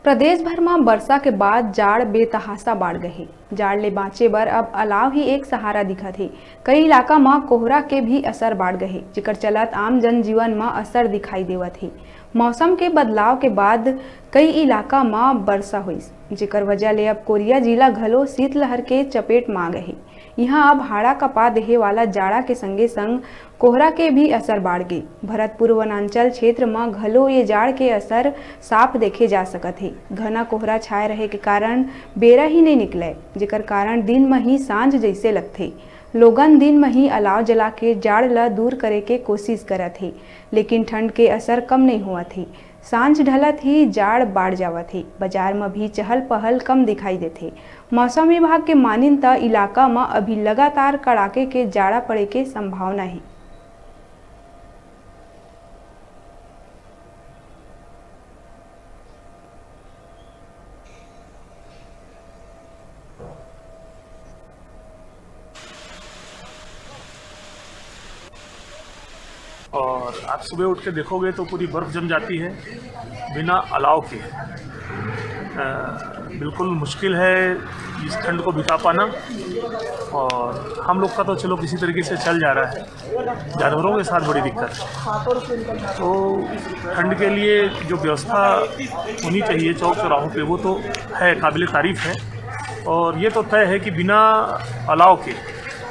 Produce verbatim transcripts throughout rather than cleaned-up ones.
प्रदेश भर म बरसा के बाद जाड़ बेतहासा बाढ़ गए हे। जाड़ ले बांचे बर अब अलाव ही एक सहारा दिखत हे। कई इलाका म कोहरा के भी असर बाढ़ गए हे, जेकर चलत आम जनजीवन म असर दिखाई देवत हे। मौसम के बदलाव के बाद कई इलाका म बरसा होइस, जेकर वजह ले अब कोरिया जिला घलो शीतलहर के चपेट म आ गए हे। इहां अब हाड़ा कपा देहे वाला जाड़ा के संगे संग कोहरा के भी असर बाढ़ गे। भरतपुर वनांचल क्षेत्र म घलो ये जाड़ के असर साफ देखे जा सकत हे। घना कोहरा छाए रहे के कारण बेरा ही नइ निकलय, जेकर कारण दिन म ही सांझ जइसे लगथे। लोगन दिन म ही अलाव जला के जाड़ ल दूर करे के कोशिश करत हे, लेकिन ठंड के असर कम नइ होवत हे। सांझ ढलत ही जाड़ बाढ़ जावत हे। बाजार म भी चहल पहल कम दिखाई देथे। मौसम विभाग के मानिन त इलाका म अभी लगातार कड़ाके के जाड़ा पड़े के संभावना हे। और आप सुबह उठ के देखोगे तो पूरी बर्फ जम जाती है बिना अलाव के। अ, बिल्कुल मुश्किल है इस ठंड को बिता पाना। और हम लोग का तो चलो किसी तरीके से चल जा रहा है, जानवरों के साथ बड़ी दिक्कत है। तो ठंड के लिए जो व्यवस्था होनी चाहिए चौक चौराहों पे, वो तो है, काबिल तारीफ है। और ये तो तय है कि बिना अलाव के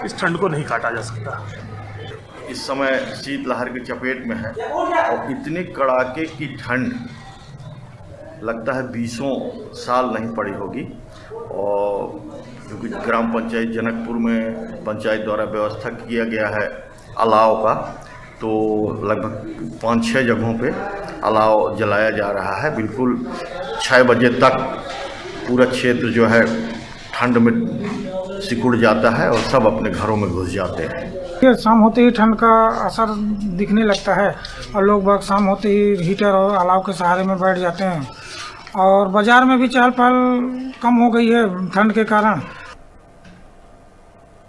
इस ठंड को नहीं काटा जा सकता। इस समय शीतलहर की चपेट में है और इतनी कड़ाके की ठंड लगता है बीसों साल नहीं पड़ी होगी। और क्योंकि ग्राम पंचायत जनकपुर में पंचायत द्वारा व्यवस्था किया गया है अलाव का, तो लगभग पाँच छः जगहों पे अलाव जलाया जा रहा है। बिल्कुल छः बजे तक पूरा क्षेत्र जो है ठंड में सिकुड़ जाता है और सब अपने घरों में घुस जाते हैं। ये शाम होते ही ठंड का असर दिखने लगता है और लोग बाग शाम होते ही हीटर और अलाव के सहारे में बैठ जाते हैं और बाजार में भी चहल पहल कम हो गई है ठंड के कारण।